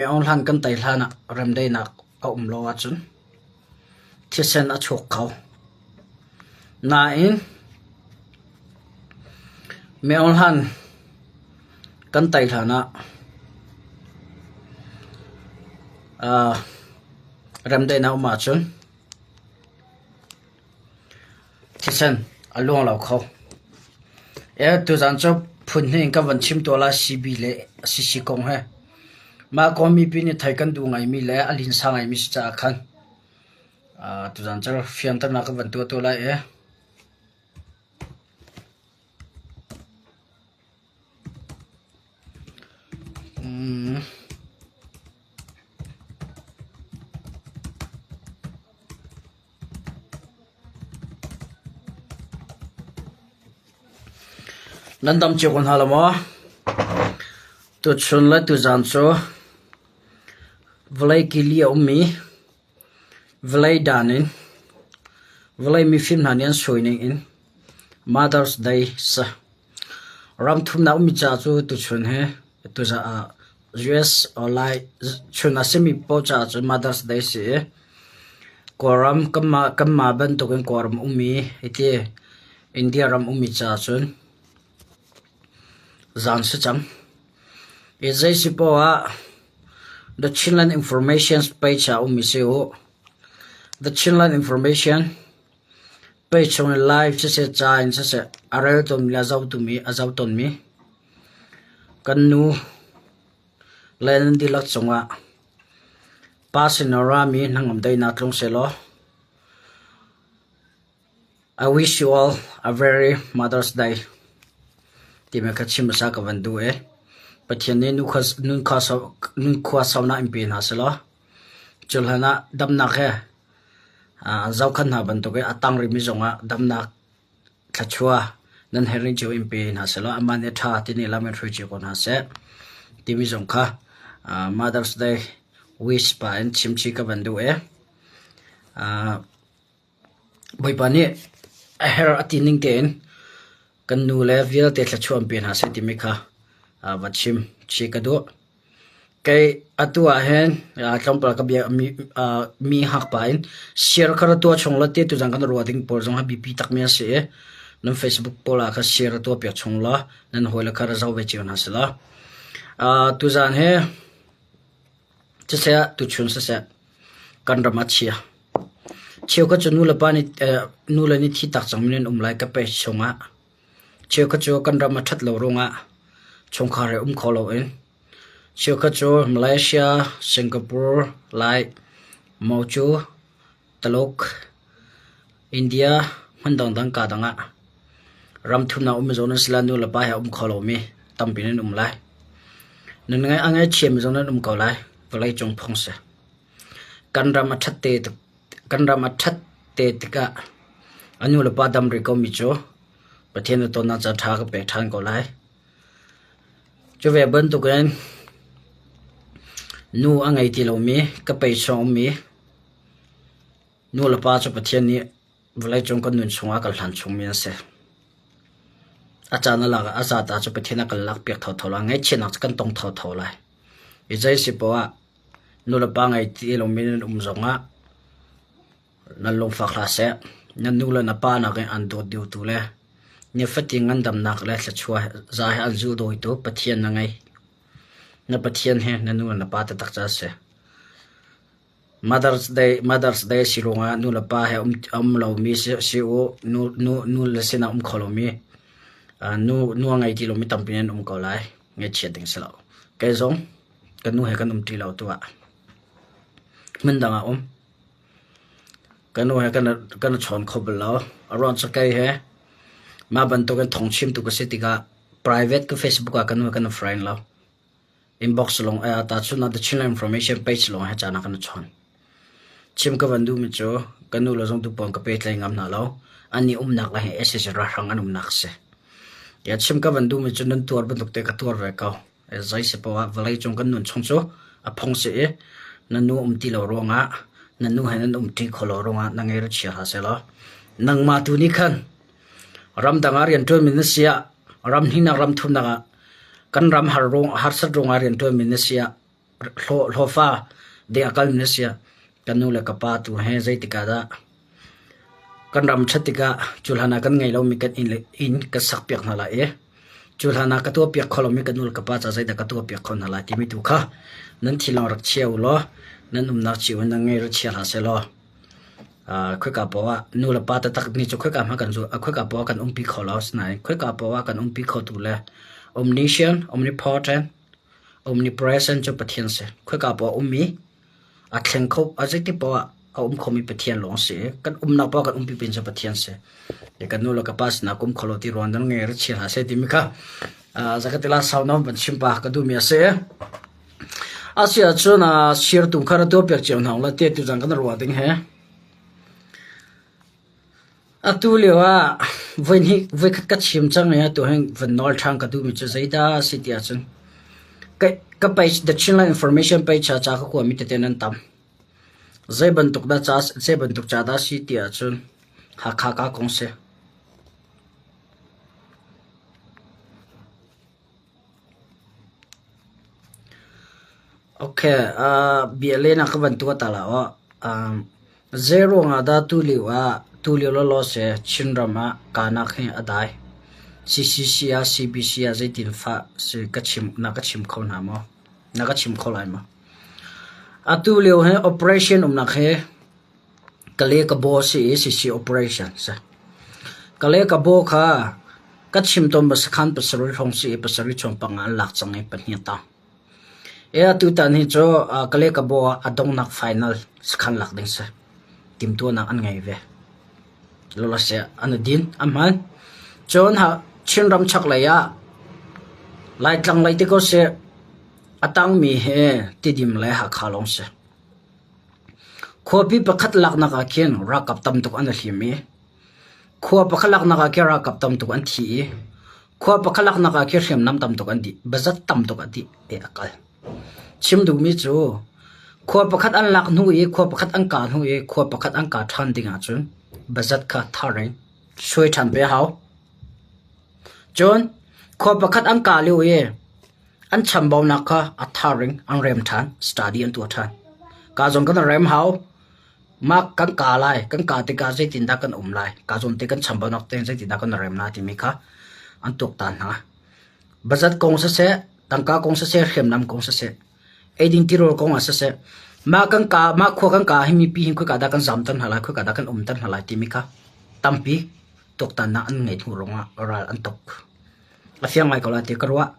Aung Hlan kan tei hlan ah remdaihnak a um lo ahcun thisen a chuak kho. Nain Aung Hlan kan tei hlan ah remdaihnak a um ahcun Thisen a luang lo kho. Tuzaan cu phun hnih in kan van chim tuah lai CB le CC kong he. Mah kong mipi nih thei kan duh ngaimi le a linsa ngaimi si caah khan tuzaan cu fianternak kan van tuah tuah lai i. Nan dam cio ko hna lo maw? Tuchun le tuzaan cu vawlei kili a ummi vawlei dan in vawlei mifim hna nih an suai ning in Mother's Day si. Ram thumnak ummi ca cu tuchun hi tuzaan ah US or Lai chun a simi paoh caah cun Mother's Day si i Kawlram kanmah bantukin Kawlram ummi hiti India ram ummi caah cun zan si cang. I zei si poah ah The Chinland Information page ah ummi si u. The Chinland Information page chung i live siseh ca in siseh a rel tawnmi le a zoh tawnmi Kan nu le nan dihlak cungah pa sin a rami hnangam daihnak tlung sehlaw I wish you all a very Mother's Day timi kha chim hmasa ka van duh i Pathian nih nunkhua saunak in pe hna sehlaw cu hlan ah damnak he an zohkhenh hna bantuk in a tang rihmi zongah damnak Thluachuah nan herh cio in pe hna sehlaw amah nih a ṭha timi lam in hruai cio ko hna seh timi zong kha Mother's Day wish pah in chimchih ka van duh i Bawipa nih a herh a ti ning tein kan nu le vialte thluachuah in pe hna seh timi kha va chim chih ka duh. Kei atu ahhin tlawmpal ka bia mi hngak pah in share kha ra tuah chung law ti tuzan kan ruah ding pawl zong hi biapi takmi an si i nan Facebook pawl ah khan share ra tuah piak chung law nan hawile kha ra zoh ve cio hna selaw. Tuzan hi siseh tuchun siseh kan ram a chia. Cheukhat cu nulepa nih nule nih thi tak cangmi nan um lai ka page chungah. Cheukhat cu kan ram a ṭhat lo ruangah chungkhar he um kho loin cheukhat cu Malaysia, Singapore, Lai, Mocu, Taluk, India hmun dangdang kaa dang ah ram thumnak um zawn an si lai nu le pa he um kho lomi tampi nan um lai. Nan ngai a ngaichiami zong nan um ko lai. Vawleicung phung si. Kan ram a ṭhat te kan ram a ṭhat te tikah a nu le pa dam rih komi cu Pathian na tonnak caan ṭha ka pek ṭhan ko lai. Cu ve bantukin nu a ngei ti lomi ka pei chung ummi nu le pa cu Pathian nih vawleicung kan nun chungah a kan hlan chungmi an si. A caan a lak a zat ah cu Pathian a kan lakpiak thotho lai. Ngaihchiatnak cu kan tong thotho lai. I zei si poah ah nu le pa ngei ti lomi nan um zongah Nan lungfak hlah seh. Nan nu le na pa nakin an dawt deuhtu le nifatin ngandamnak le thluachuah za he an zuldawitu Pathian na ngei. Na Pathian he na nu le na pa taktak cu a si. Mother's Day Mother's Day si ruangah nu le pa he um, um lomi si, si u, nu, nu, nu le sinah um kho lomi, uh, nu, nu a ngei ti lomi tampi nan um ko lai. Ngaihchiat ding si lo. Kei zong ka nu he kan um ṭi lo tu ah. Hmun dang ah um. Ka nu he kan i chawn kho bal lo. A ruang cu kei he mah bantukin thawngchimtu ka si tikah private ka Facebook ah ka nu he kan i friend lo. Inbox lawng tahchun ah The Chinland Information page lawng he caan ah kan i chawn. Chim ka van duhmi cu ka nu le zong tupawn ka pehtlai ngam hna lo. Annih umnak le hi sac ralhrang an umnak a si. Chim ka van duhmi cu nan tuar bantuk te ka tuar ve ko. Zei si poah ah vawleicung kan nun chung cu a phung si i na nu um ti lo ruangah na nu he nan um ṭi kho lo ruangah na ngei ra chia hlah sehlaw nangmah tu nih khan ramdang ah rianṭuanmi na si ah ram hnihnak ram thumnak ah kan ram har ruang harsat ruangah rianṭuanmi na si ah. Hlawhfa ding a kalmi na si ah ka nu le ka pa tu he zeitik ah dah kan ram ṭhat tikah cu hlan ah kan ngei lomi kan inn le inn ka sakpiak hna lai i cu hlan ah ka tuahpiak kho lomi ka nu le ka pa ca zeidah ka tuahpiak kho hna lai timi tu kha nan thinlung rak chia u law nan umnak cio in nan ngei rak chia hlah sehlaw khoika paoh ah nu le pa taktak nih cu khoika hmanh kan khoika paoh ah kan umpi kho lo asinain khoika paoh ah kan umpi khotu le omniscient omnipotent Omnipresent cu Pathian si. Khoika poah a um i a thleng kho, a zeiti poah ah a um khomi Pathian lawng si i kan umnak poah kan umpi pin cu Pathian si. Kan nu le ka pa sinah ka um kho lo ti ruang nan ngei ra chia hlah seh timi kha zakatila sau nawn van chim pa ka duhmi a si. A si ahcun sirtu kha ra tuah piak cio hna ula te tu zang kan ruah ding he. Atu lio ah voihnih voikhat ka chim cang i atu hin van nawl ṭhan ka duhmi cu zeidah a si ti ahcun ka, ka page The Chinland Information page ah ca ka kuami tete nan tam. Zei bantuk dah ca zei bantuk ca dah si ti ahcun Hakha ka kong si. Ok, uh, bia lehnak ka van tuah ta la aw. Um, zei ruangah dah tulio ah tulio lawlaw seh Chinram ah kanak hi a dai. CCC ah CBC ah zeitin fa si ka chim na ka chim kho hna maw? Na ka chim kho lai maw? Atu lio hi operation umnak hi Kale ka baw si i CC operation si. Kale ka baw kha ka chim tawn ba sakhan pasarih hrawng si i pasarih chung panga an lak cang i pahnih tang. E atutan hi cu Kale ka baw ah a donghnak final sakhan lak ding si. Timtuahnak an ngei ve. Lola se an din a hman. Cun ha Chinram chaklei ah Laitlang lei te ko si a tangmi hi Tidim le Hakha lawng si. Khuapi pakhat laknak ah khin ralkap tam tuk an i hlim i khua pakhat laknak ah khin ralkap tam tuk an thi i khua pakhat laknak ah khin hriamnam tam tuk an dih, bazat tam tuk a dih i a kal. Chim duhmi cu khua pakhat an lak hnu i khua pakhat an kah hnu i khua pakhat an kah ṭhan ding ahcun bazat kha thar in suai ṭhan ve a hau. Cun khua pakhat an kah lio i An chambaunak kha a thar in an rem ṭhan, study an tuah ṭhan. Ka zawn kan rem hau. Mah kan kaa lai, kan kaa tikah zeitindah kan um lai, ka zawn te kan chambaunak te zeitindah kan rem lai timi kha an tuaktan hna. Bazat kong siseh, tangka kong siseh, hriamnam kong siseh, eiding tirawl kong ah siseh, mah kan kaa, mah khua kan kaa hi mipi hin khoika dah kan zamter hna lai, khoika dah kan umter hna lai timi kha tampi tuaktannak an ngeih hnu ruangah ral an tuk. A fiang ngai ko lai ti ka ruah.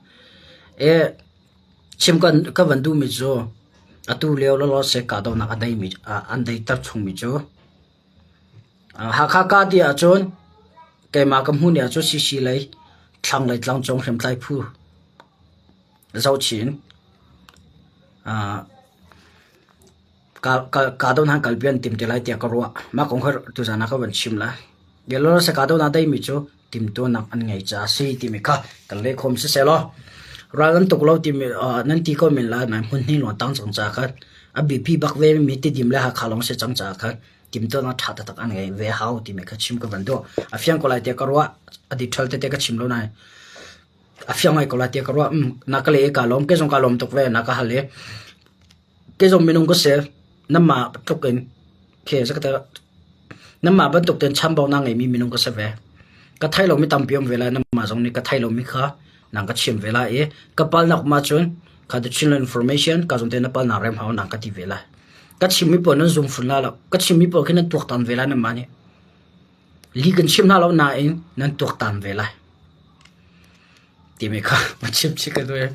E chim kan ka van duhmi cu atu lio lawlaw se kahdohnak a deimi an deiter chungmi cu Hakha ka ti ahcun keimah ka hmuh ni ahcun CC lei thlanglei tlangcung hriamtlai phu zohchin Kahdohnak kalpi an tim te lai tiah ka ruah. Mah kong kha tuzaan ah ka van chim lai. Bialawlasa kahdohnak deimi cu timtuahnak an ngei caah a si timi kha kan leh khawm siseh law ral an tuk lo timi nan ti ko men lai nain hmun hnih lawng tang cang caah khan a biapi bak ve mi Tidim le Hakha lawng si cang caah khan timtuahnak ṭha taktak an ngei ve hau timi kha chim ka van duh. A fiang ko lai tiah ka ruah. A detail tete ka chim lo nain a fiang ngai ko lai tiah ka ruah. Na ka leh i kaa lawm. Kei zong kaa lawm tuk ve. Na ka hal i Kei zong minung ka si. Nanmah tluk in khi nanmah bantuk tein chambaunak ngeimi minung ka si ve. Ka thei lomi tampi um ve lai. Nanmah zong nih ka thei lomi kha nang ka chim ve lai i ka palnak um ahcun kha the Chinland information ka zong te na palnak rem hau nang ka ti ve lai. Ka chimmi pawl nan zum fun lai lo. Ka chimmi pawl khi nan tuaktan ve lai nanmah nih. Li kan chim hna lo nain nan tuaktan ve lai. Timi kha ma chim chih ka duh.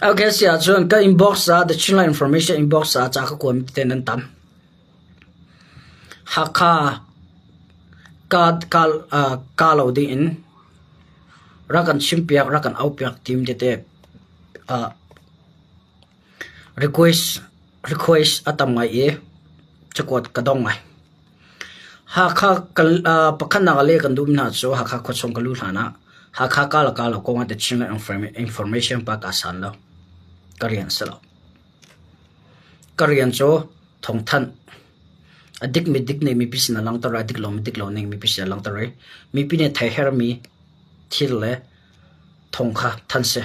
Okay, si ahcun ka inbox ah the Chinland information inbox ah ca ka kuami tete nan tam. Hakha ka ka uh, ka lo ding in rak kan chim piak rak kan au piak tim tete uh, request request a tam ngai i cakuat ka dong ngai. Hakha pakhatnak le kan duhmi hna cu Hakha khuachung ka luh hlan ah Hakha ka le ka lo kong ah The Chinland Information pa kaa san lo. Ka rian si lo. Ka rian cu thawngthanh a dikmi dik nih mipi sin a langhter i a dik lomi dik lo ning mipi sin a langhter i mipi nih theihhermi thil le thawng kha thanh si.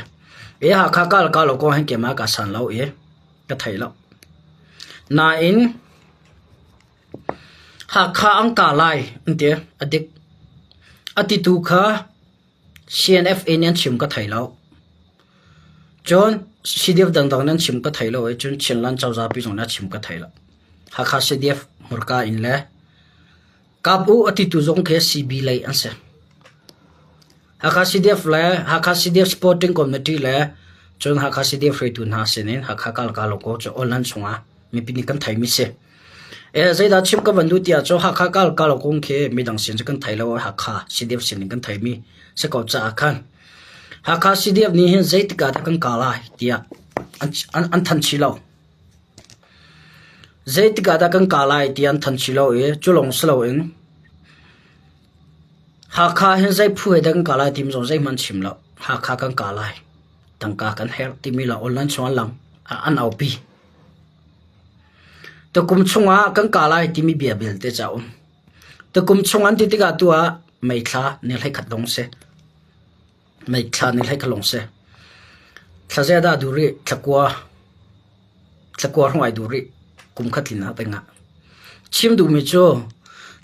I Hakha ka le ka lo kong hin keimah kaa san lo i. Ka thei lo. Nain Hakha an ka lai an ti. A dik. A titu kha CNFA nih an chim ka thei lo. Cun CDF dangdang nih an chim ka thei lo i cun Chinland cozah pi zong nih a chim ka thei lo. Hakha CDF hmurka in le Kap u a titu zong khi CB lei an si. Hakha CDF le Hakha CDF Supporting Committee le cun Hakha CDF hruaitu hna sinin Hakha kalka logo cu online chungah mipi nih kan theimi si. E zeidah chim ka van duh tiah cu Hakha kalka logo khi midang sin cu kan thei lo Hakha CDF sinin kan theimi si ko caah khan Hakha CDF nih hin zeitik ah dah kan ka lai tiah an, an, an than chih lo. Zeitik ah dah kan kah lai ti an thanh chih lo i cu lawng si loin Hakha hin zei phu he dah kan kah lai timi zong zeihmanh an chim lo. Hakha kan kah lai, tangka kan herh timi le online chung an lang, an aupi. Tukum chungah kan kah lai timi bia belte ca um. Tukum chung an ti tikah tu ah May thla ni 11 lawng si. May thla ni 11 lawng si. Thla zeidah duh rih? Thla kua. Thlakua hrawng ai duh rih. Kum khat tlin ah peng ah. Chim duhmi cu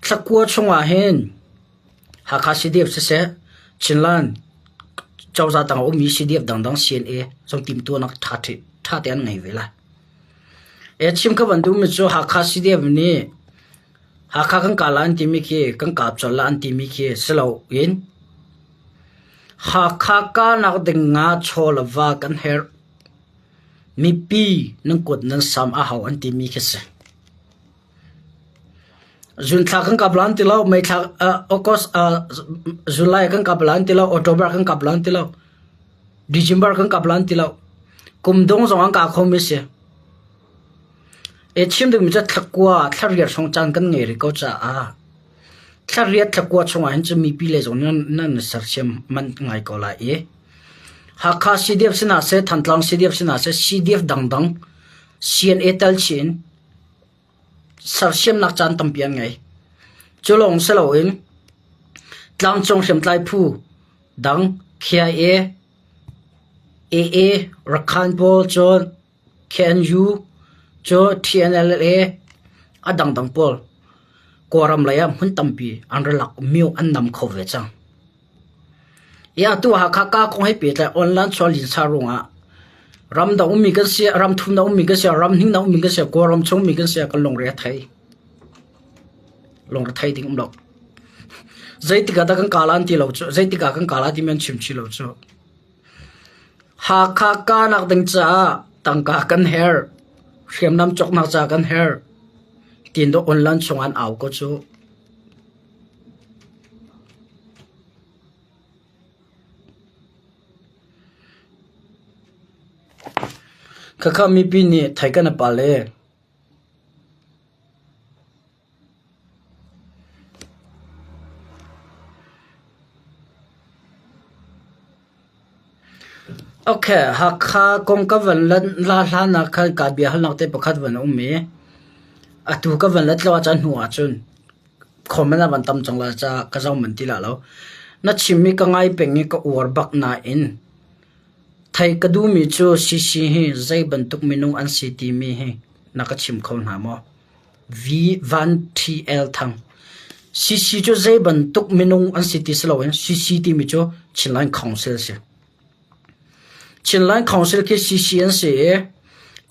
thlakua chungah hin Hakha CDF siseh, Chinland cozah tang a ummi CDF dangdang CNA zong timhtuahnak ṭha ṭha te an ngei ve lai. E chim ka van duhmi cu Hakha CDF nih Hakha kan kah lai an timi khi kan kap colh lai an timi khi si loin Hakha kahnak ding nga chaw le va kan herh. Mipi nan kut nan sam a hau an timi khi si. June thla kan kap lan ti lo, May thla, uh, August, uh, July kan kap lan ti lo, October kan kap lan ti lo, December kan kap lan ti lo. Kum dong zong an ka khomi si. E chim dingmi cu thlakua, thlariat hrawng caan kan ngei rih ko caah thlariat thlakua chungah hin cun mipi lei zong nan nan sersiam manh ngai ko lai i Hakha CDF sinah seh, Thantlang CDF sinah seh, CDF dangdang CNA tel chih in sersiamnak caan tampi an ngei. Cu lawng si loin tlangcung hriamtlai phu dang KIA, AA, Rakhine pawl cun KNU cu TNLA a dangdang pawl Kawlram lei ah hmun tampi an ra lak myo an nam kho ve cang. I atu Hakha ka kong he pehtlai online chuah linsa ruangah ramdang ummi kan si, ram thumnak ummi kan si, ram hningnak ummi kan si, Kawlram chung ummi kan si kan lungre a thei. Lungre thei ding um lo. Zeitik ah dah kan kala an ti lo cu, zeitik ah kan kala timi an chim chih lo cu. Hakha kahnak ding caah tangka kan herh. Hriamnam cawknak caah kan herh. Tiin dawh online chung an au ko cu. Khakha mipi nih thei kan i pal i Okay, Hakha kong ka van la hlan ah khan ka bia halnak te pakhat van a um i atu ka van let lo ahcun hnu ahcun comment a van tam cang lai caah ka zoh manh ti la lo. Na chimmi ka ngai peng i ka uar bak nain thei ka duhmi cu CC hi zei bantuk minung an si timi hi na ka chim kho hna maw? V Van TL Thang. CC cu zei bantuk minung an si ti si loin CC timi cu Chinland Council si. Chinland Council khi CC an si i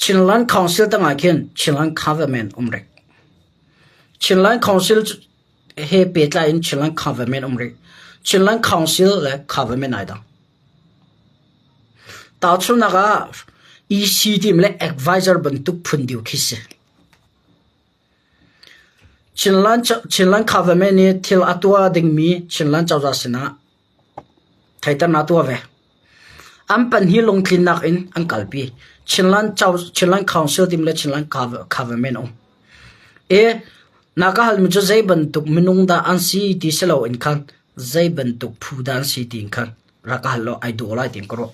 Chinland Council tangah khin Chinland Government um rih. Chinland Council he pehtlai in Chinland Government um rih. Chinland Council le Government ai dang. Tahchunhnak ah EC timi le advisor bantuk phun deuh khi si. Chinland government nih thil a tuah dingmi Chinland cozah sinah theihternak a tuah ve. An pahnih lungtlinnak in an kalpi. Chinland Council timi le Chinland government a um. I na ka halmi cu zei bantuk minung dah an si ti si loin khan zei bantuk phu dah an si ti in khan rak ka hal law ai dawh lai tiin ka ruah.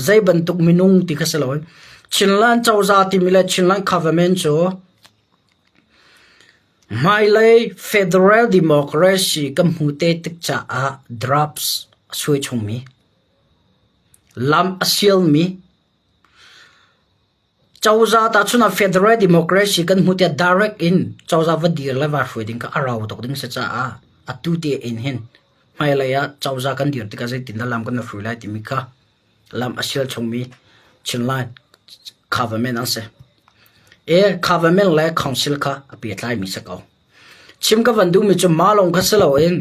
Zei bantuk minung ti kha si loin Chinland cozah timi le Chinland government cu hmailei federal democracy kan hmu te tik caah drafts a suai chungmi, lam a sialmi. Cozah tahchun ah federal democracy kan hmu tiah direct in cozah va dir le va hruai ding kha a rau tuk ding si caah atu te in hin hmailei ah cozah kan dir tikah zeitindah lam kan hruai lai timi kha lam a sial chungmi Chinland government an si. E government le council kha a pehtlaimi si ko. Chim ka van duhmi cu mah lawng kha si loin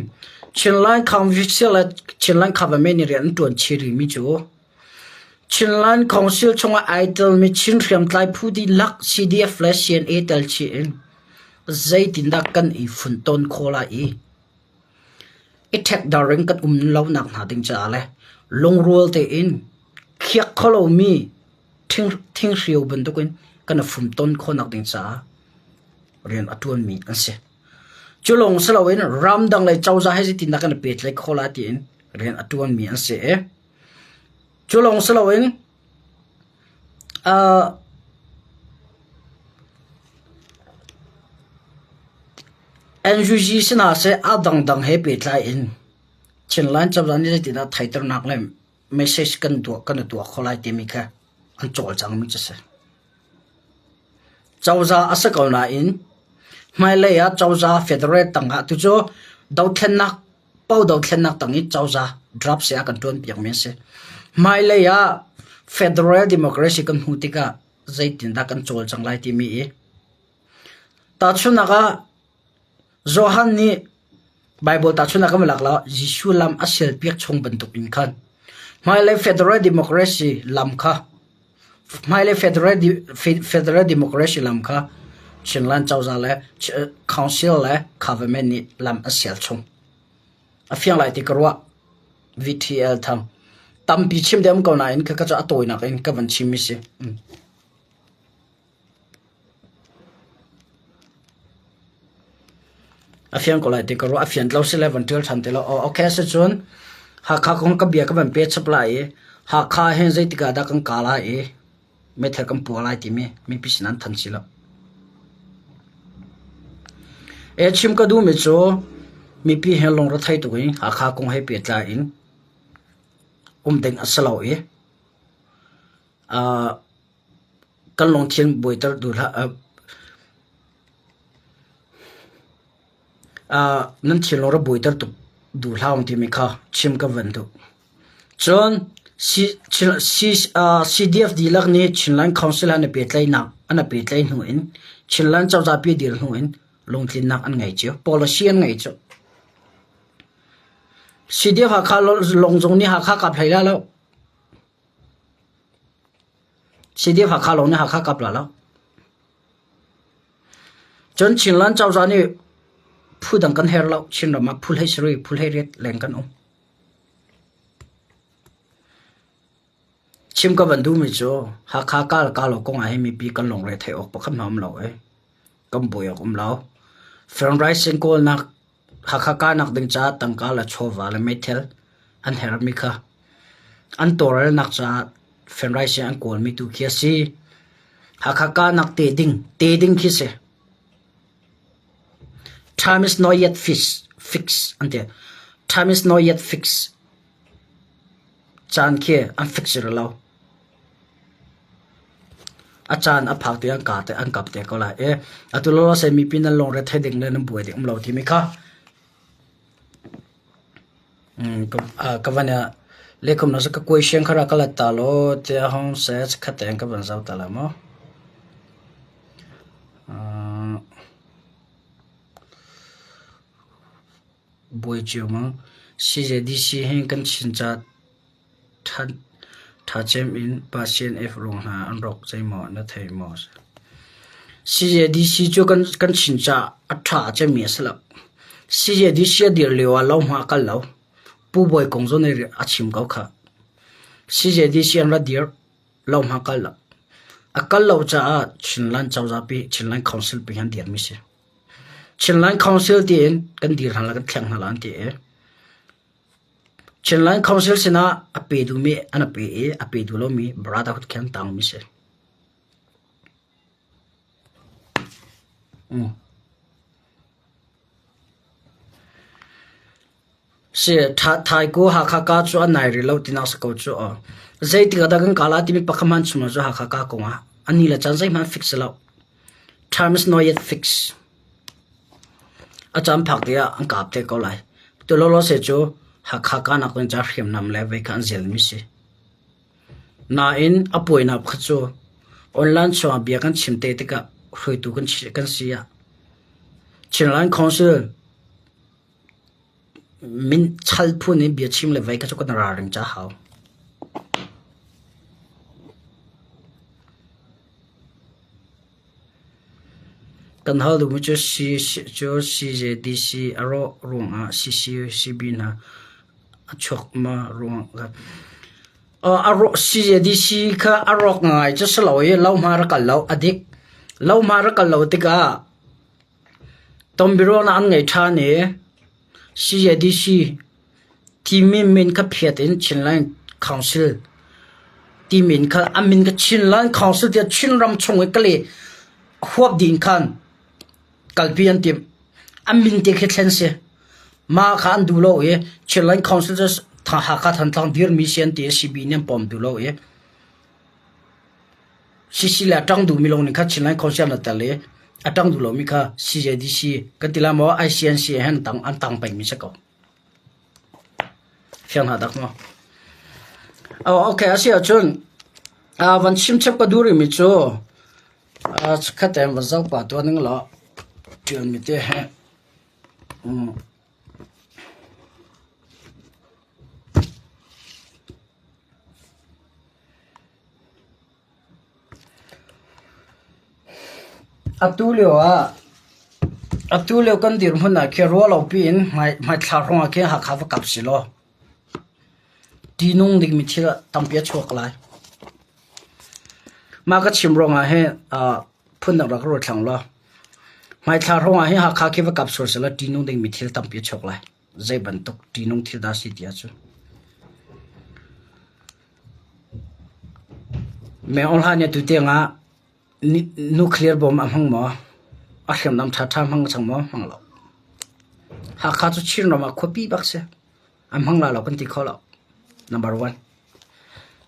Chinland Council le Chinland government nih rian an ṭuan chih rihmi cu Chinland Council chungah ai telmi Chin hriamtlai phu dihlak CDF le CNA tel chih in zeitindah kan i funton khawh lai i i ṭhekdar in kan um lonak hna ding caah le lungrual tein khiak kho lomi thinghriu bantukin kan i fumton khawhnak ding caah rian a ṭuanmi an si. Cu lawng si loin ramdang lei cozah he zeitindah kan i pehtlaih khawh lai tiin rian a ṭuanmi an si i cu lawng si loin uh, NUG sinah seh a dangdang he pehtlai in Chinland cozah nih zeitindah theihternak le message kan tuah kan i tuah kho lai timi kha an cawlcangmi cu a si. Cozah a si ko nain hmailei ah cozah federal tangah tucu dothlennak pau dothlennak tang i cozah draft si a kan ṭuanpiakmi a si. Hmailei ah federal democracy kan hmuh tikah zeitindah kan cawlcang lai timi i tahchunhnak ah Johan nih Baibal tahchunhnak kan lak lo Jesuh lam a sialpiak chung bantuk in khan hmailei federal democracy lam kha hmailei federal federal democracy lam kha Chinland cozah le council le government nih lam a sial chung. A fiang lai ti ka ruah. VTL thang. Tampi chim deuh ko nain ka ka cu a tawinak in ka van chim mi si. Mm. A fiang ko lai ti ka ruah. A fian lo si le van ṭial ṭhan ti lo. Aw okay si cun Hakha kong ka bia ka van pe chap lai i Hakha hin zeitik ah dah kan ka lai i meithal kan pua lai timi mipi sin an than si lo. E chim ka duhmi cu mipi he lungrethei tuk in Hakha kong he pehtlai in um ding a si lo i uh, Kan lungthin buaiter duh hlah. Nan thinlung rak buaiter tuk duh hlah timi kha chim ka van duh. Cun CDF dihlak nih Chinland Council an i pehtlaihnak an i pehtlaih hnu in Chinland cozah pi dir hnu in lungtlinnak an ngei cio. Policy an ngei cio. CDF Hakha lawng zong nih Hakha kap hlei la lo. CDF Hakha lawng nih Hakha kap la lo. Cun Chinland cozah nih phu dang kan her lo. Chinram ah phu hlei sarih, phu hlei riat leng kan um. Chim ka van duhmi cu Hakha kal ka lo kong ah hin mipi kan lungre theih awk pakhat hna um lo eh. Kan buai awk um lo. Fundraising kawlnak Hakha kahnak ding caah tangka le chawva le meithal an herhmi kha an tawlrelnak caah fundraising an kawlmi tu khi a si. Hakha kahnak te ding, te ding khi si. Time is not yet fix, fix an ti. Time is not yet fix. Caan khi an fix rih lo. A caan a phak ti an ka te an kap te ko lai i atu lawlaw se mipi nan lungre thei ding le nan buai ding um lo timi kha ka van lekhum na ka question kha ra ka lat ta lo te hong se khat te ka van zau ta la mo buai cio mang CJDC hin kan chin ca Ṭhacem in Pasien F ruang hna an rawk zeimaw na thei maw? CJDC cu kan Chin caah a ṭha cemmi a si lo. CJDC a dir lio ah lohma a kal lo. Pu Bawi Kung zong nih a chim ko khah. CJDC an ra dir, lohma kal lo. A kal lo caah Chinland cozah pi, Chinland Council pi an dirmi si. Chinland Council tiin kan dir hna la, kan thleng hna la an ti i Chinland Council sinah a pe duhmi an a pe i a pe duh lomi Brotherhood khi an tangmi si. Mm. Si tha thai ku Hakha ka cu an nai rih lo tinak si ko cu aw. Zeitik ah dah kan kala timi pakhat hmanh chung cu Hakha ka kong ah. A ni le caan zeihmanh fix si lo. Time is not yet fixed. A caan phak tikah an kap te ko lai. Tu lawlaw se cu Hakha kahnak ding ca hriamnam le vei kha an zelmi si. Nain a puainak pakhat cu online chungah bia kan chim te tikah hruaitu kan kan si ah Chinland Council min chal phun in bia chim le vei kha cu kan ralring ca hau. Kan hal duhmi cu CJDC a rawh ruangah CCCB hna a chuak ma ruang CJDC kha a rawk ngai cu si lo i lohma rak kal lo a dik. Lohma rak kal lo tikah tonbiaruahnak an ngei ṭhan i CJDC timi min kha phiat in Chinland Council timi in kha a min kha Chinland Council tiah Chinram chung i kale huap ding khan kalpi an timh. A min te khi thlen si. Mah kha an duh lo i Chinland Council cu Hakha Thantlang dirmi si an ti i CB nih an pom duh lo i CC le a ṭang duhmi lawng nih kha Chinland Council an tel i a ṭang duh lomi kha CJDC kan ti lai maw ICNC he an tang an tang pengmi si ko. Fiang hna dak maw? Oh, okay, a si ahcun uh, van chim chap ka duh rihmi cu uh, khat em van zoh pa tuah ning law ṭialmi te he um, Atu lio ah atu lio kan dirhmun ah khin ruahlopi in hmaithlak ruangah khin Hakha va kap silaw ṭihnung dingmi thil tampi a chuak lai. Mah ka chim ruangah hin phundang rak ruat hlang law hmaithlak ruangah hin Hakha khi va kap sual selaw ṭihnung dingmi thil tampi a chuak lai. Zei bantuk ṭihnung thil dah a si ti ahcun. Meng hlan nih atu tiangah nuclear bomb a hmang maw? A hriamnam ṭhaṭha hmang cang maw? Hmang lo. Hakha cu Chinram ah khuapi bak si. A hmang la lo kan ti kho lo. Number one.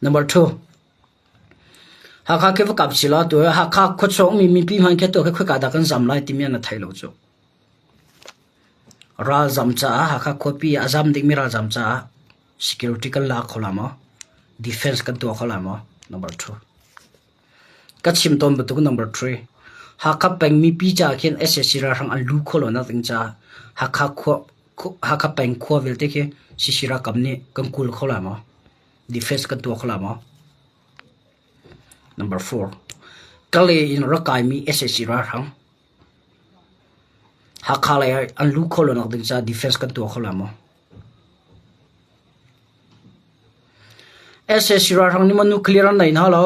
Number two. Hakha khi va kap si law tu Hakha khuachung mi mipi hmanh khi tu khi khoika dah kan zam lai timi an thei lo cu. Ralzam caah Hakha khuapi ah a zam dingmi ralzam caah security kan la kho la maw? Defense kan tuah kho la maw? Number two. Ka chim tawn bantuk number three. Hakha peng mipi caah khin SAC ralhrang an lu kho lo nak ding caah Hakha khua Hakha peng khua vialte khi CC ralkap nih kan kul kho la maw? Defense kan tuah kho la maw? Number four. Kalay in rak kaimi SAC ralhrang Hakha lei ah an luh khawh lonak ding caah defense kan tuah kho lai maw? SAC ralhrang nih maw nuclear an nei hna lo?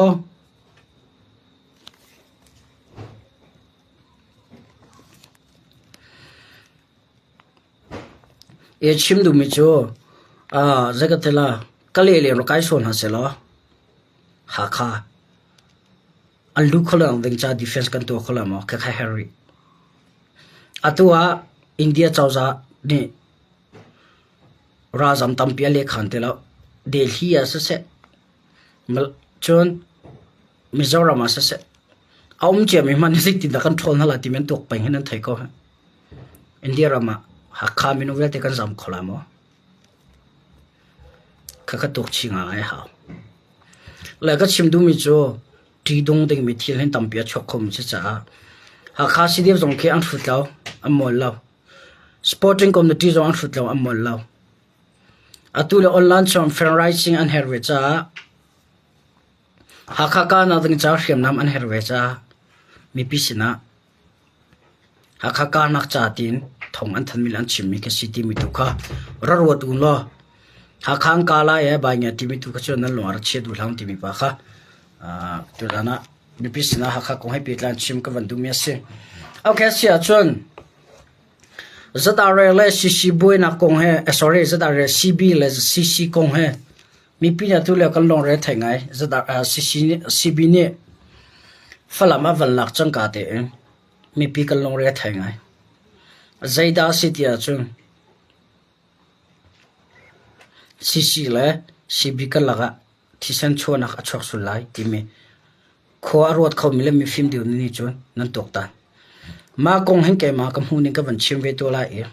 E chim duhmi cu uh, zei ka ti la Kalay leng rak kai sawn hna seh law Hakha An luh kho lo ding ca defense kan tuah kho lo maw? Khakha herh rih. Atu ah India cozah nih ralzam tampi a lehkhan ti lo. Delhi ah siseh, cun Mizoram ah siseh, a um ciami hmanh hi zeitindah kan ṭhawl hna lai timi an tuak peng hi nan thei ko. India ram ah Hakha minung vialte kan zam kho lai maw? Khakha tuak chih ngai a hau. Le ka chim duhmi cu ṭihdung dingmi thil hin tampi a chuak khomi si caah Hakha CDF zong khi an hrut lo, an mual lo. Sporting committee zong an hrut lo, an mual lo. Atu le online chung fundraising an herh ve caah Hakha kahnak ding caah hriamnam an herh ve caah mipi sinah Hakha karnak ca tiin thawng an thanhmi le an chimmi khi si timi tu kha ra ruat u law Hakha an ka lai ee bai ngia timi tu kha cu nan lung a ra chia duh hlah timi pa kha tuzan ah mipi sinah Hakha kong he pehtlai in chim ka van duhmi a si. Okay, si ahcun ZRA le CC buainak kong he eh, sorry ZRA CB le CC kong he mipi nih atu lio kan lungre thei ngai. ZRA CC nih CB nih Falam a van lak cangka tein mipi kan lungre a thei ngai. Zeidah a si ti ahcun CC le CB karlak ah thisen chuahnak a chuak sul lai timi. Khua a ruat khomi le mifim deuh nih cun nan tuaktan. Mah kong hin keimah ka hmuh ning ka van chim ve tuah lai i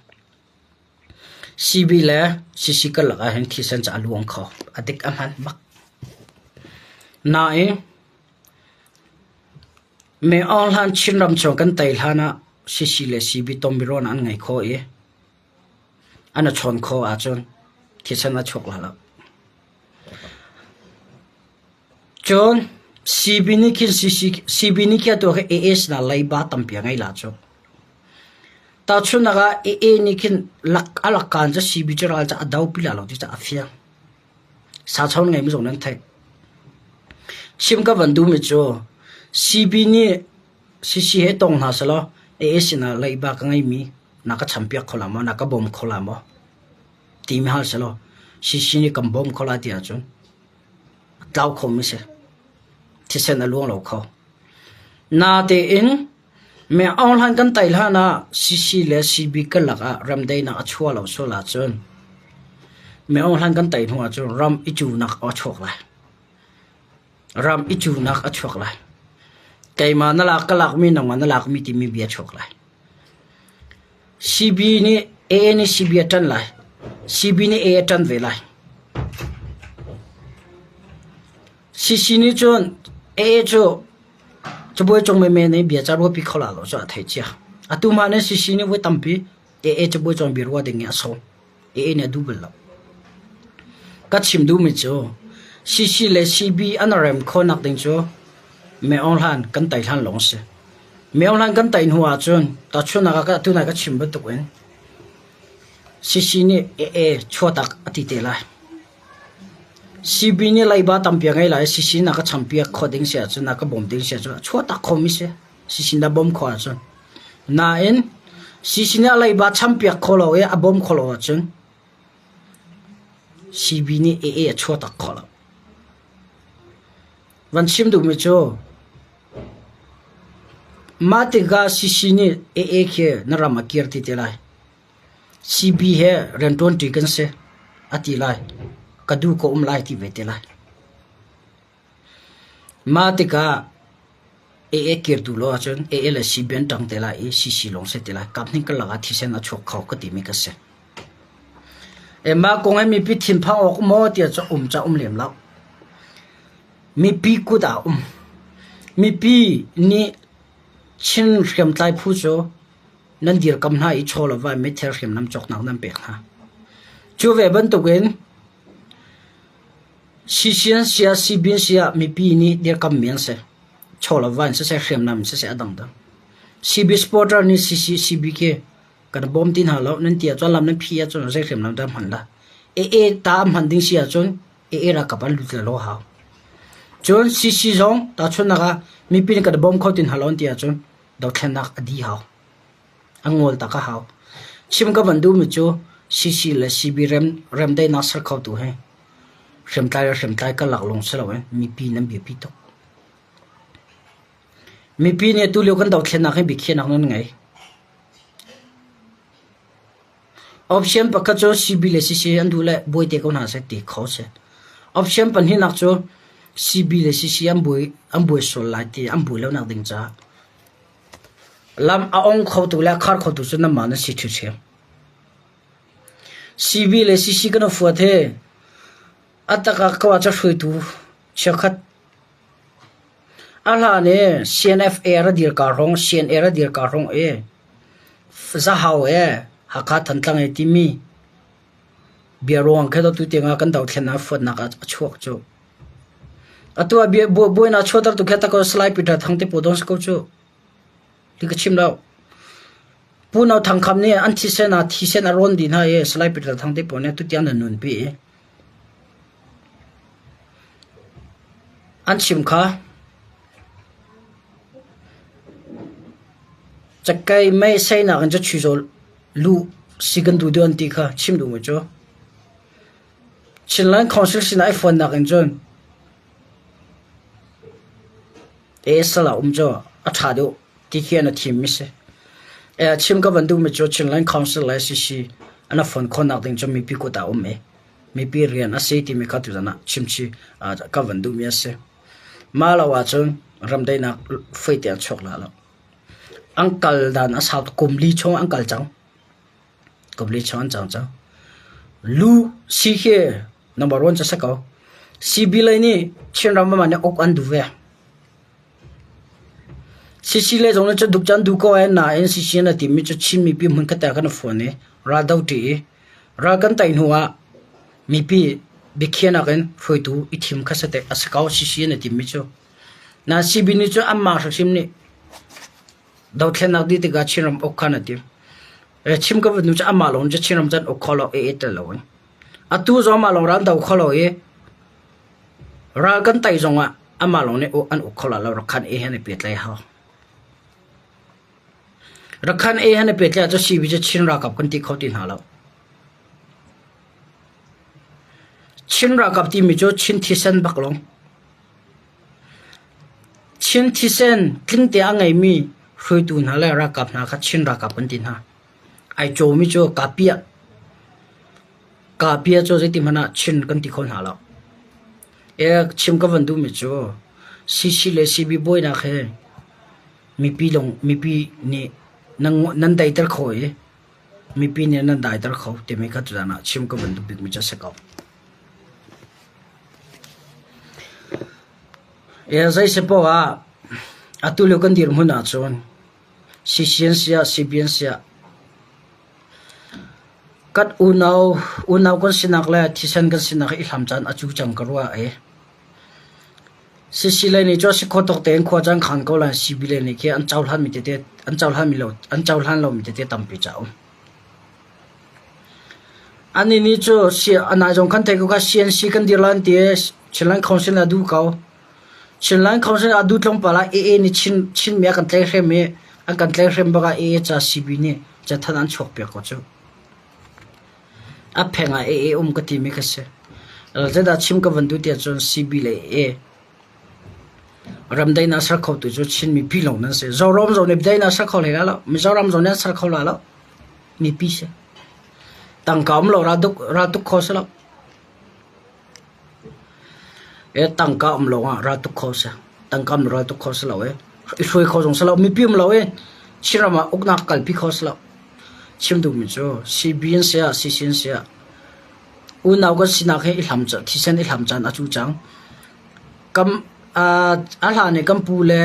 CB le CC karlak ah hin thisen cu a luang kho. A dik a hman bak. Nain Me Aung Hlan Chinram chung kan tei hlan ah CC le CB tombiron an ngei kho i an i chawn kho ahcun thisen a chuak lai lo. Cun CB nih khin CC CB nih khi atu khi AA sinah leiba tampi a ngei la cu. Tahchunhnak ah AA nih khin lak a lakkaan cu CB cu ral cu a do pi la lo ti cu a fiang. Sachawn ngeimi zong nan theih. Chim ka van duhmi cu CB nih CC he tong hna selaw AA sinah leiba ka ngeimi na ka champiak kho la maw, na ka bawm kho la maw timi hal selaw CC nih kan bawm kho la ti ahcun a tlau khomi si. Thisen a luang lo kho. Natein Me Aung Hlan kan tai hlan ah CC le CB karlak ah remdaihnak a chuah lo sual ahcun Me Aung Hlan kan tai hnu ahcun ram i cunak a chuak lai. Ram i cunak a chuak lai. Keimah na lak ka lakmi nangmah na lakmi timi bia chuak lai. CB nih AA nih CB a ṭan lai. CB nih AA a ṭan ve lai. CC nih cun AA cu Cabuai cung menmen i bia ca ruahpi kho la lo cu a theih cia. Atu hmanh in CC nih voi tampi AA cabuai cung bia ruah ding i a sawm. AA nih a duh bal lo. Ka chim duhmi cu CC le CB an rem khawhnak ding cu Me Aung Hlan kan tei hlan lawng a si. Me Aung Hlan kan tei hnu ahcun tahchunhnak ah atu nai ka chim bantuk in CC nih AA chuahtak a ti te lai. CB nih leiba tampi a ngei lai i CC na ka champiak khawh ding si ahcun na ka bawm ding si ahcun a chuahtak khomi si. CC na bawm khawh ahcun. Nain CC nih a leiba champiak kho lo i a bawm kho lo ahcun CB nih AA a chuahtak khawh lo. Van chim duhmi cu mah tikah CC nih AA khi na ram a kir ti te lai. CB he rianṭuanṭi kan si a ti lai. Ka duh ka um lai ti ve te lai. Mah tikah AA kir duh lo ahcun AA le CB an ṭang te lai i CC lawng si te lai. Kaphnih karlak ah thisen a chuak kho ka timi ka si. E mah kong hi mipi thinphang awk maw tiah cu um ca um lem lo. Mipi kut ah um. Mipi nih Chin hriamtlai phu cu nan dirkam hna i chaw le va meithal hriamnam cawknak nan pek hna. Cu ve bantukin CCN siah CBN siah mipi nih dirkammi an si. Chaw le va in siseh hriamnam in siseh a dangdang. CB supporter nih CC CB khi kan bawm ti hna lo nan ti ahcun lam nan phi ahcun zei hriamnam dah hman la. AA ta hman ding si ahcun AA ralkap an lut le lo hau. Cun CC zong tahchunhnak ah mipi nih kan bawm kho ti hna lo an ti ahcun dothlennak a dih hau. A ngol tak a hau. Chim ka van duhmi cu CC le CB rem remdaihnak ser khotu hi hriamtlai le hriamtlai karlak lawng si loin mipi nan biapi tuk. Mipi nih atu lio kan dothlennak hi biakhiahnak nan ngei. Option pakhat cu CB le CC an duh le buai te ko hna seh ti kho si. Option pahnihnak cu CB le CC an buai an buai sual lai ti an buai lonak ding caah Lam a ong khotu le a khar khotu cu nanmah nan si ṭhiṭhiam. CB le CC kan i fuat hi a tak ah ko ah cu hruaitu chiakhat a hlan i CNFA ra dir ka hrawng CNA ra dir ka hrawng i Zahau e Hakha Thantlang e timi bia ruang khe tu tiangah kan dothlennak fuatnak ah a chuak cu. Atu ah bia buainak chuahtertu khi tak Salai Peter Thang te pawl dong si ko cu. Ti ka chim lo. Pu No Thang Kham nih an thisen ah thisen a rawn dih hna i Salai Peter Thang te pawl nih tutiang nan nunpi i an chim kha cakei mei seinak in cu chuzaw lu si kan duh deuh an ti kha chim duhmi cu Chinland Council sinah i fonnak in cun ASL ah um cu a ṭha deuh ti khi an a thimmi si. Chim ka van duhmi cu Chinland Council le CC an a fon khawhnak ding cu mipi kut ah um i mipi rian a si timi kha tuzan ah chimchih ka van duhmi a si. Mah lo ahcun. Ramdaihnak fawi te an chuak la lo. An kal dan a sau kum li chung an kal cang. Kum li chung an cang cang. Lu si khi number one cu si ko. CB lei nih Chinram ah nih uk an duh ve. CC lei zong nih cun duk cu an duh ko ai nain CC an timi cu Chin mipi hmun khat ah kan i fon i ral do ṭi i ral kan tei hnu ah mipi biakhiahnak in hruaitu i thim kha si te a si ko CC an timi cu. Nain CB nih cun anmah hrimhrim nih dothlennak dih tikah Chinram uk kha an i tim. Chim ka van hnu cu amah lawng cu Chinram cu an uk kho lo i i tel loin. Atu zong amah lawng ral an do kho lo i ral kan tei zongah amah lawng nih an uk kho lai lo Rakhan A he an i pehtlaih a hau. Rakhan A he an i pehtlaih ahcun CB cu Chin ralkap kan ti kho ti hna lo. Chin ralkap timi cu Chin thisen bak lawng. Chin thisen tlingte a ngeimi hruaitu hna le ralkap hna kha Chin ralkap kan ti hna. Ai cawmi cu kapiah. Kapiah cu zeiti hmanh ah Chin kan ti kho hna lo. E chim ka van duhmi cu CC le CB buainak hi mipi lawng mipi nih nan nan daiter kho i mipi nih nan daiter kho timi kha tuzaan ah chim ka van duh bikmi cu a si ko. Zei si paoh ah atu lio kan dirhmun ahcun CCN siah CBN siah kan unau unau kan sinak le thisen kan sinak hi i hlam caan a cu cang ka ruah i CC lei nih cun a si khawh tawk tein khua caan khaan ko lai CB lei nih khi an cohlanmi tete an cohlanmi lo an cohlan lomi tete tampi ca a um. Anih nih cu a nai zong kan theih ko kha CNC kan dir lai an ti i Chinland Council a duh ko. Chinland Council a duh tlawmpal ah AA nih Chin, Chinmi a kan tlaihhrem i an kan tlaihhrem bak ah AA ca CB nih cathanh an chuakpiak ko cu. A pheng ah AA um ka timi kha si. Zeidah chim ka van duh tiah cun CB le AA ram daihnak ser khotu cu Chin mipi lawng nan si. Zoram zong nih daihnak ser kho hlei lai lo. Mizoram zong nih an ser kho lai lo. Mipi si. Tangka um lo ral tuk kho si lo. E tangka um lo ah ral tuk kho si. Tangka um ral tuk kho si lo e. I hruai kho zong si lo. Mipi um lo e. Chinram ah uknak kalpi kho si lo. Chim duhmi cu CB in siah CC in siah unau kan sinak hi i hlam thisen i hlam caan a cu cang. Kam a hlan i kan pu le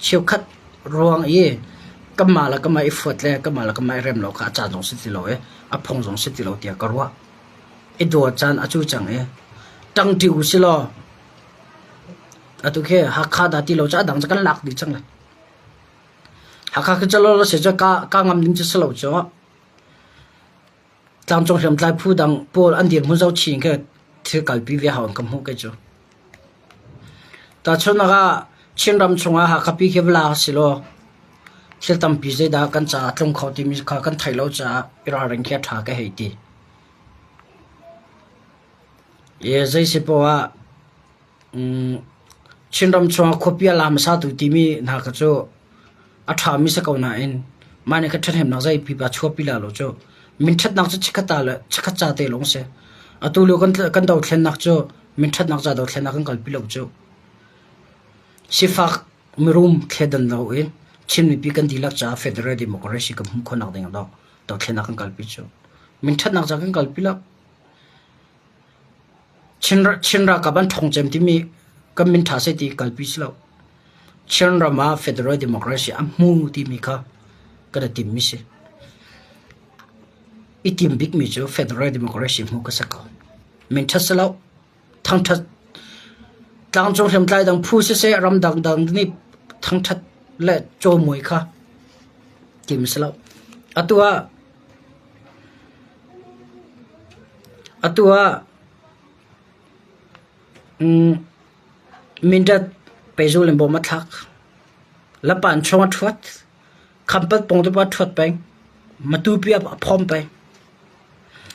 cheukhat ruang i kanmah le kanmah i fuat le kanmah le kanmah i rem lo kha a caan zong si ti lo i a phung zong si ti lo tiah ka ruah. I dawt caan a cu cang i ṭangṭi u si law atu khi Hakha dah ti lo cu a dang cu kan lak dih cang lai. Hakha khi cu lo si cu ka ka ngam ding cu si lo cu. Tlangcung hriamtlai phu dang pawl an dirhmun zohchih in khin thil kalpi ve hau in ka hmuh kei cu. Tahchunhnak ah Chinram chungah Hakha pi khi va la si law thil tampi zeidah kan caah a tlung kho timi kha kan theih lo caah i ralring khi a ṭha ka hei ti. I zei si poah ah Chinram chungah khuapi a la hmasatu timi hna kha cu a ṭhami si ko nain mah nih kha ṭhathnemnak zei pipa chuahpi la lo cu minṭhatnak cu chikkhat ta le chikkhat ca te lawng si. Atu lio kan kan dothlennak cu minṭhatnak ca dothlennak kan kalpi lo cu. Sifak mirum thleidan loin Chin mipi kan dihlak caah federal democracy kan hmuh khawhnak ding ah dothlennak kan kalpi cu. Minṭhatnak ca kan kalpi lo. Chin ralkap an ṭhawng cem timi kan min ṭha seh ti kalpi si lo. Chinram ah federal democracy a hmu timi kha kan i timmi si. I tim bikmi cu federal democracy hmu ka si ko. Min ṭhat si lo. Thangṭhat tlangcung hriamtlai dang phu siseh ramdang dang nih thangṭhat le cawimawi kha tim si lo. Atu ah Atu ah Mindat pehzul in bawm a thlak. Lapan chung a ṭhuat. Khampat pawng tu pa a ṭhuat peng. Matupi ah a phawm peng.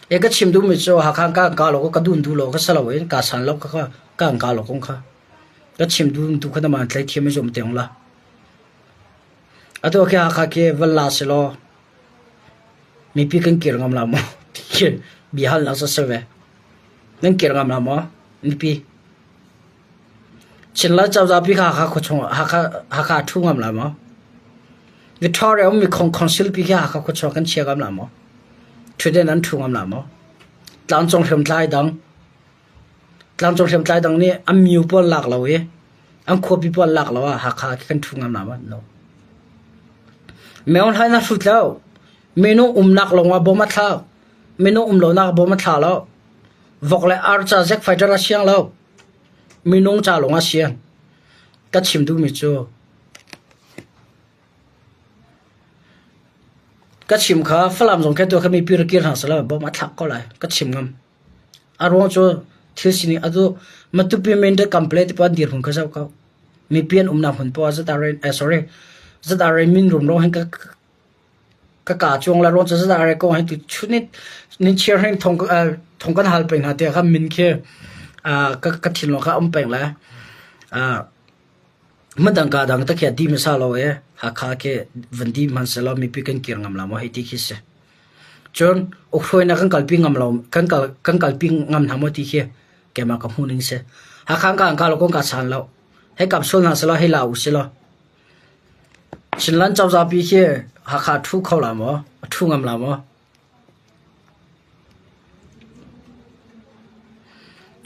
E ka chim duhmi cu Hakha ka ka lo ka dun duh lo ka si loin ka san lo ka ka ka lo kong kha. Ka chim duh tu kha naman tlai thiam i zum te la. Atu khi Hakha khi van la si law Mipi kan kir ngam la maw? Ti biahalnak cu a si ve. Nan kir ngam la maw? Mipi. Chinland cozah pi kha Hakha khuachung Hakha Hakha ṭhu ngam la maw? Victoria ummi council pi khi Hakha khuachung kan chia ngam la maw? Ṭhutden an ṭhu ngam la maw? Tlangcung hriamtlai dang Tlangcung hriamtlai dang nih an myu pawl lak lo i an khuapi pawl lak lo ah Hakha khi kan ṭhu ngam la maw? No. Myo hlai na hrut lo. Minung umnak lawngah bom a thlak. Minung um lonak bom a thla lo. Vok le ar ca zek fighter a siang lo. Minung ca lawng a siang. Ka chim duhmi cu ka chim kha Falam zong khe tu kha mipi rak kir hna selaw bom a thlak ko lai. Ka chim ngam. A ruang cu thil sining atu Matupi Mindat Kample ti pa dirhmun kha zoh ko. Mipi an umnak hmun poah ZRA eh sorry ZRA min rumro hin ka Ka kaa cuang le rawn cu zeidah a ko hei ti chun ni chiar hin thong thong kan hal peng hna tiah khan min khi ka ka thinlung kha a um peng le hmundang kaa dang takhi a di hmasa lo i Hakha khi van di hmanhsehlaw mipi kan kir ngam la maw hei ti khi si. Cun ukhruainak kan kalpi ngam lo kan kal kan kalpi ngam hna maw ti khi keimah ka hmuh ning si. Hakha ka ka lo kong ka chan lo. Hei kap sual hna selaw hei la u si law. Chinland cozah pi khi Hakha ṭhu kho la maw? A ṭhu ngam la maw?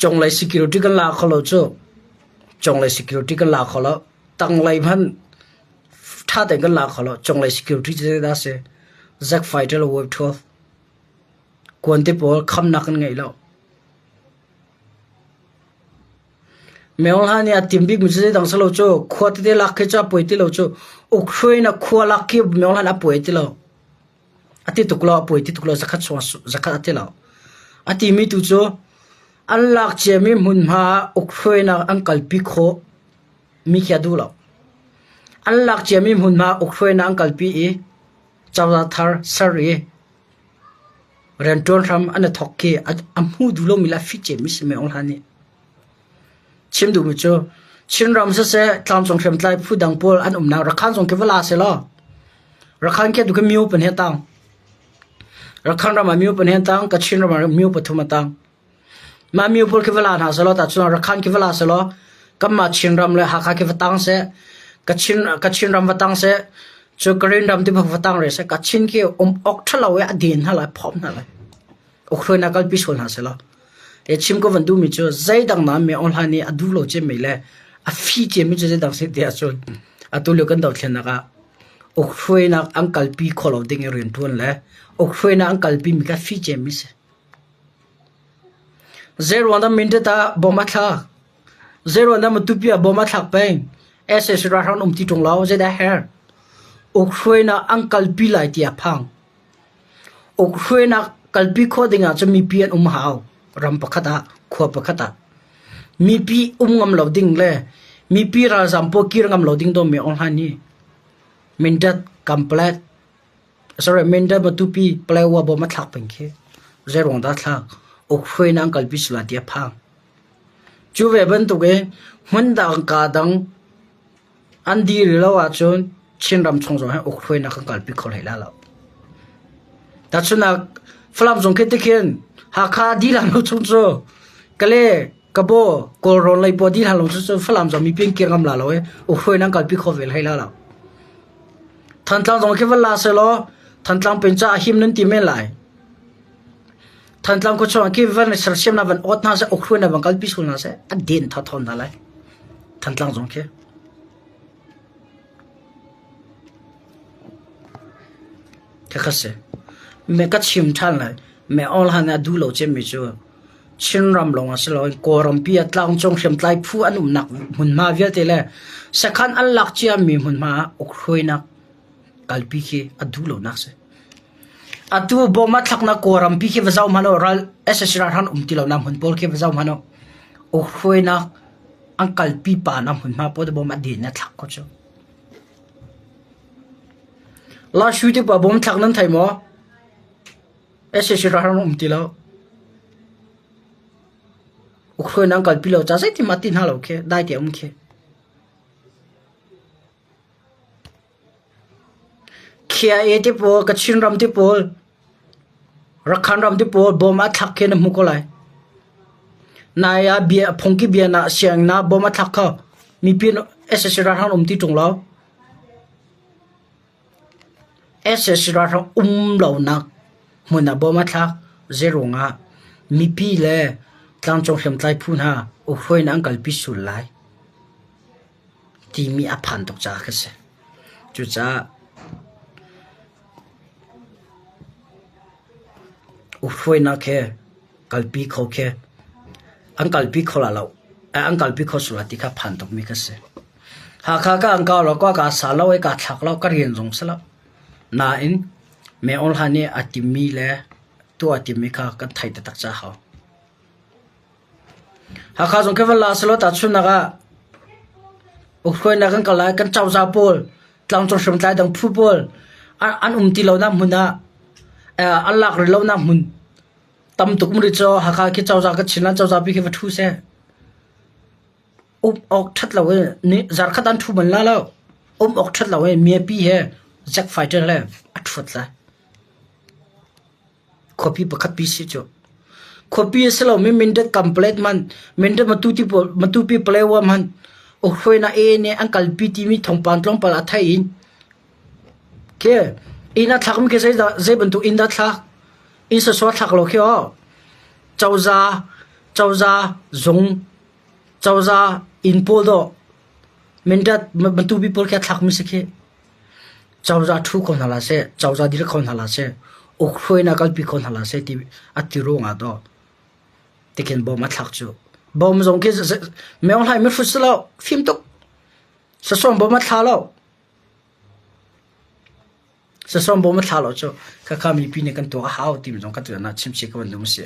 Conglei security kan la kho lo cu. Conglei security kan la kho lo. Tanglei hmanh ṭha tein kan la kho lo. Conglei security cu zeidah a si? Zack Fighter le Wave 12. Kuan te pawl khamnak kan ngei lo. Myohla nih a tim bikmi cu zeidang si lo cu khua tete lak khi cu a puai ti lo cu ukhruainak khua lak khi Myohla nih a puai ti lo. A ti tuk lo, a puai ti tuk lo, zakhat chung zakhat a ti lo. A timi tu cu an lak ciami hmunhma ah ukhruainak an kalpi khawh mi khi a duh lo. An lak ciami hmunhma ah ukhruainak an kalpi i cozah thar ser i Rianṭuan hram an i thawk khi a hmu duh lomi le a fit ciami si Myo Hla nih. Chim duhmi cu Chinram siseh tlangcung hriamtlai phu dang pawl an umnak Rakhan zong khi va la sehlaw Rakhan khi atu khi myo pahnih a tang. Rakhan ram ah myo pahnih an tang, Kachin ram ah myo pathum a tang. Mah myo pawl khi va la hna sehlaw tahcun Rakhan khi va la sehlaw kanmah Chinram le Hakha khi va tang seh, Kachin, Kachin ram va tang seh, cu Karen ram ti va tang re seh, Kachin khi um awk ṭhalo i a den hna lai, phawm hna lai. Ukhruainak kalpi sual hna sehlaw. E chim ko van duhmi cu zeidang na mi online nih a duh lo cemmi le a fi cemmi cu zeidang si ti ahcun atu lio kan dothlennak ah ukhruainak an kalpi khawh lo ding i rianṭuan le ukhruainak an kalpi mi kha fi cemmi si. Zeiruang dah Mindat ah bom a thlak? Zeiruang dah Matupi ah bom a thlak peng? SAC ralhrang um ti ṭung lo, zeidah a herh? Ukhruainak an kalpi lai ti a phang. Ukhruainak kalpi khawh ding ahcun mipi an um hau. Ram pakhat ah, khua pakhat ah. Mipi um ngam lo ding le mipi ralzam pawl kir ngam lo ding dawmi online hi Mindat, Kamplet, Sorry, Mindat Matupi, Paletwa bom a thlak peng khi. Zeiruang dah thlak? Ukhruainak an kalpi sula ti a phang. Cu ve bantuk in hmundang kaa dang an dir lo ahcun Chinram chung zong hi ukhruainak kan kalpi kho hlei lai lo. Tahchunhnak Falam zong khi tikhin Hakha dihlan lo chung cu Kale, Kabo, Kawlrawn lei pawl dihlan lo cu Falam zong mipi an kir ngam la lo i ukhruainak an kalpi kho ve hlei lai lo. Thantlang zong khi van la sehlaw Thantlang peng caah him nan ti men lai. Thantlang khuachung ah khi van sersiamnak van awt hna seh, ukhruainak van kalpi sual hna seh, a den thotho hna lai. Thantlang zong khi. Khakha si. Me ka chim ṭhan lai. Me all han a duh lo cemmi cu Chinram lawng ah si loin Kawlrampi ah tlangcung hriamtlai phu an umnak hmunhma vialte le sakhan an lak ciami hmunhma ah ukhruainak kalpi khi a duh lonak si. Atu bom a thlaknak Kawlrampi khi va zoh hmanh u, ral SSC ralhrang um ti lonak hmun pawl khi va zoh hmanh u. Ukhruainak an kalpi pa nak hmunhma pawl bom a din a thlak ko cu. Lashu te pa bom thlak nan thei maw? SAC ralhrang um ti lo. Ukhruainak an kalpi lo ca zeitin mah ti hna lo khi dai te um khi. KIA te pawl, Kachin ram te pawl, Rakhan ram te pawl bom a thlak khi na hmu ko lai. Nai ah bia phungki bia na siang na bom a thlak kho. Mipi sac ralhrang um ti ṭung lo. Sac ralhrang um lonak hmun ah bom a thlak. Zeiruang ah mipi le tlangcung hriamtlai phu hna ukhruai in an kalpi sual lai timi a phan tuk caah khi si. Cucaah ukhruainak he kalpi kho khi an kalpi kho la lo an kalpi kho sual ti kha phan tukmi ka si. Hakha ka an kau lo ka ka sa lo i ka thlak lo ka rian zong si lo. Nain Me Aung Hlaing nih a timmi le tuah a timmi kha kan theih taktak ca hau. Hakha zong khi van la selaw tahchunhnak ah ukhruainak kan kal lai kan cozah pawl tlangcung hriamtlai dang phu pawl an um ti lonak hmun ah an lak rih lonak hmun tam tuk um rih cu Hakha khi cozah ka Chinland cozah pi khi va ṭhu seh. Um awk ṭhat lo i zarkhat an ṭhu bal la lo. Um awk ṭhat lo i miapi he Jack fighter le a ṭhuat lai. Khuapi pakhat pi si cu. Khuapi a si lomi Mindat Complet man, Mindat Matupi Matupi Palewa man, Ukraine A nih an kalpi timi thawngpang tlawmpal a theih in khi inn a thlakmi khi zeidah zei bantuk inn dah thlak? Inn sawsawh a thlak lo khi aw. Cozah cozah zung cozah inn pawl dawh Mindat Matupi pawl khi a thlakmi si khi. Cozah ṭhu kho hna hlah seh, cozah dir kho hna hlah seh, ukhruainak kalpi kho hna hlah seh ti a ti ruangah daw tikhin bawm a thlak cu. Bawm zong khi Myo Hlaing mihrut si lo, fim tuk. Sasawm bawm a thla lo. Sasawm bawm a thla lo cu khakha mipi nih kan tuah a hau timi zong ka tuan ah chimchih ka van duh si.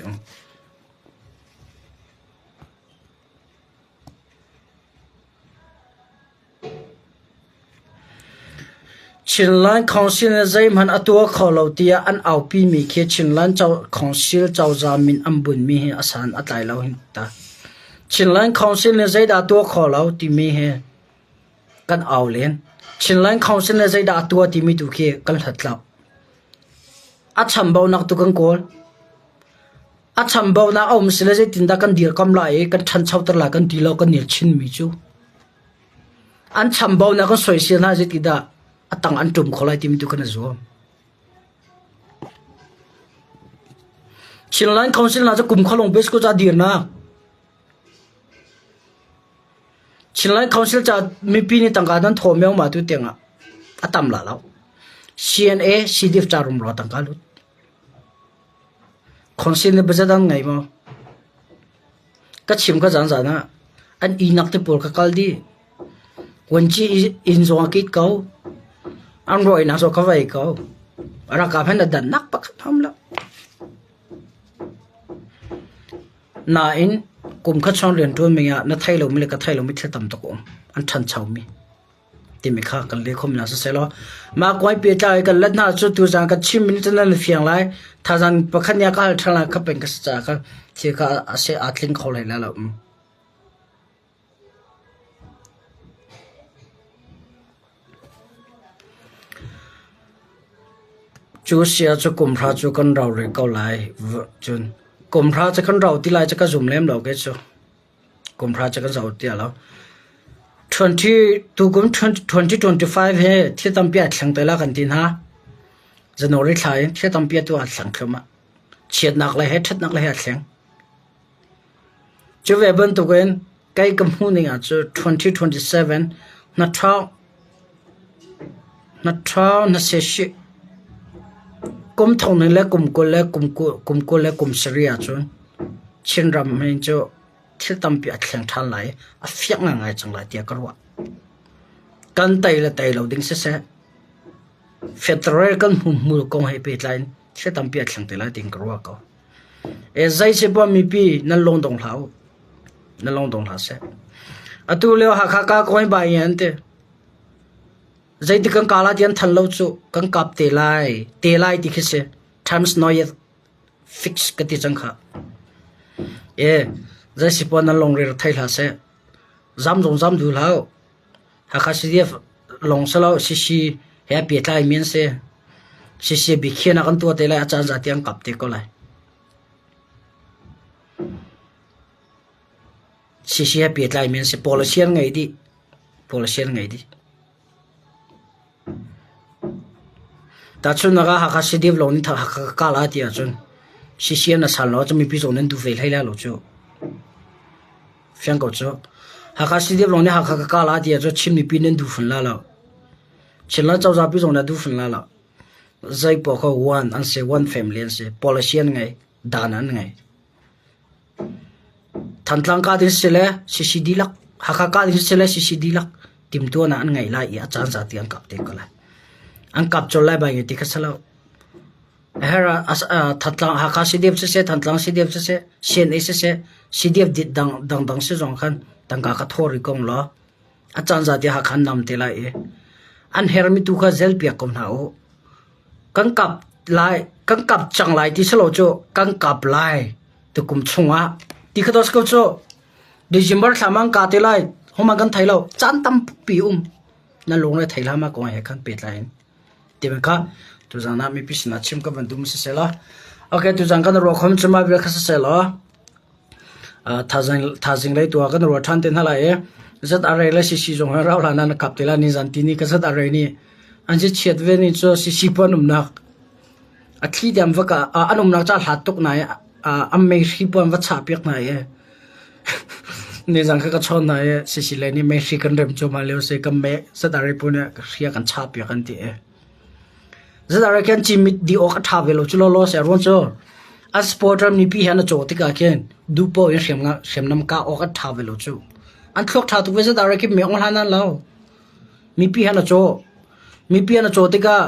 Chinland Council nih zeihmanh a tuah kho lo tiah an aupimi khi Chinland Council cozah min an bunhmi hi a san a tlai lo hin ta. Chinland Council nih zeidah a tuah kho lo timi hi kan au len. Chinland Council nih zeidah a tuah timi tu khi kan hlat lo. A chambaunak tu kan kawl. A chambaunak a um sile zeitindah kan dirkamh lai i kan ṭhanchoter lai kan ti lo kan nil chinmi cu. An chambaunak kan soisel hna zeitidah a tang an ṭum kho lai timi tu kan i zuam. Chinland Council hna cu kum kholong base ko ca dirnak. Chinland Council ca mipi nih tangka nan thaw meo ma tu tiangah a tam la lo. CNA CDF ca rumro tangka lut. Council nih budget an ngei maw? Ka chim ka zan zan ah an ihnak te pawl ka kal dih. Vuanci inn zong a kit ko. An rawinak zong ka vei ko. Ralkap hen a dannak pakhat ham lo. Nain kum khat chung rianṭuan mi ah na thei lomi le ka thei lomi thil tam tuk a um. An ṭhanchomi. Timi kha kan leh khom hna siselaw mah kuai pehtlai kan let hna cu tuzaan kan chim mi cu nan fiang lai. Thazaang pakhat nih a ka hal ṭhan lai kha peng ka si caah khan thil kha a si aa tling kho hlei lai lo. Cu sia cu kum hra cu kan rau rih ko lai. Cun kum hra cu kan rau ti lai cu ka zum lem lo kei cu. Kum hra cu kan zoh tiah lo. Tukum 2025 hi thil tampi aa thleng te la kan ti hna. January thla in thil tampi atu aa thleng thluahmah. Chiatnak lei he ṭhatnak lei he aa thleng. Cu ve bantukin kei ka hmuh ning ah cu 2027 na ṭhawng na ṭhawng na sehsih kum thong ning le kum 20 le kum kum 20 le kum sarih ahcun Chinram hin cu thil tampi a thleng ṭhan lai i a fiang ngaingai cang lai tiah ka ruah. Kan tei le tei lo ding siseh, federal kan hmuhmul kong he pehtlai in thil tampi a thleng te lai tiin ka ruah ko. E zei si poah mipi nan lung dong hlah u. Nan lung dong hlah seh. Atu lio Hakha ka kawi bai an ti. Zeitik kan ka la ti an than lo cu kan kap te lai, te lai ti khi si. Times not yet fix ka ti cang kha. E zei si poah nan lungre thei hlah seh. Zam zong zam duh hlah u. Hakha CDF lawng si lo CC he pehtlai mi an si. CC biakhiahnak an tuah te lai a caan za tiang kap te ko lai. CC he pehtlai mi an si. Policy an ngei dih. Policy an ngei dih. Tahchunhnak ah Hakha CDF lawng nih Hakha ka kah lai ti ahcun CCN na sal lo ahcun mipi zong nan duh ve hlei lai lo cu. Fiang ko cu. Hakha CDF lawng nih Hakha ka kah lai ti ahcun Chin mipi nan duh fun lai lo. Chinland cozah pi zong nih a duh fun lai lo. Zei poah kha one an si, one family an si. Policy an ngei, dan an ngei. Thantlang kah ding si le CC dihlak, Hakha kah ding si le CC dihlak timhtuahnak an ngeih lai i a caan zat ti an kap te ko lai. An kap colh lai bai ti kha si lo. Her ah Thantlang Hakha CDF siseh, Thantlang CDF siseh, CNA siseh, CDF dit dang dang dang si zong khan tangka kha thawr i kong law a caan zat i Hakha an nam te lai i an hermi tu kha zel piak ko hna u. Kan kap lai, kan kap cang lai ti si lo cu kan kap lai tukum chungah ti kha tos ko cu December thla mang ka te lai homa kan thei lo caan tampi um na lung le thei hlah ma kong he khan pehtlai in ti ban kha tuzan ah mipi sinah chim ka van dum si sela okay tuzan kan ruah khom chuma bia kha si sela Thazing thazing lei tu ah kan ruah ṭhan te hna lai i ZRA le CC zong hi rauh hlan ah na kap te lai nizan tini ka ZRA nih an si chiat ve ni cu CC pu an umnak a thli diam va ka an umnak ca hlat tuk na i an meihri pu an va chah piak hna i nizan kha ka chawn hna i CC lei nih meihri kan rem cu ma lio si kan me ZRA pu nih hri a kan chah piak an ti i Zedah khin cimit dih awk a ṭha ve lo cu lawlaw si a ruang cu a supporter mipi he an i cawh tikah khin duh paoh in hriamnam kah awk a ṭha ve lo cu. An thluak ṭha tuk ve zedah khin meh hlan an lo. Mipi he an i cawh. Mipi an i cawh tikah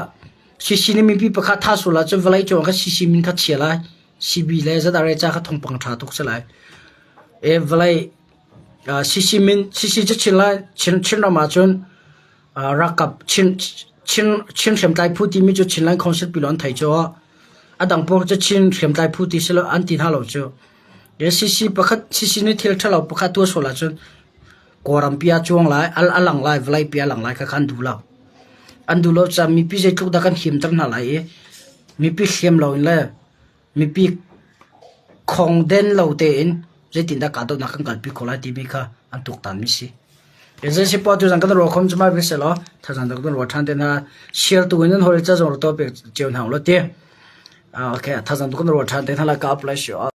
CC nih mipi pakhat tha sul ahcun vawlei cung ah khan CC min kha chia lai. CB le zedah ca kha thawngpang ṭha tuk si lai. E vawlei CC min CC cu Chin lai Chin Chinram ahcun Ralkap Chin Chin Chin hriamtlai phu timi cu Chinland Council pi an thei cu a dang pawl cu Chin hriamtlai phu ti si lo an ti hna lo cu. CC pakhat CC nih thil ṭhalo pakhat tuah sual ahcun Kawlram pi ah cuang lai al a lang lai vawlei pi a lang lai kha kha an duh lo. An duh lo caah mipi zeitluk dah kan himter hna lai i mipi hliam loin le Mipi khongden lo tein zeitindah kahdohnak kan kalpi khawh lai timi kha an tuaktanmi si. Agency pawl tuzan kan ruah khom cu mai seh law thazang dang kan ruah ṭhan te hna share tu in nan hawi ca zong rak tuah piak cio hna ulaw ti. Okay, thazang tu kan ruah ṭhan te hna lai ka apply sio.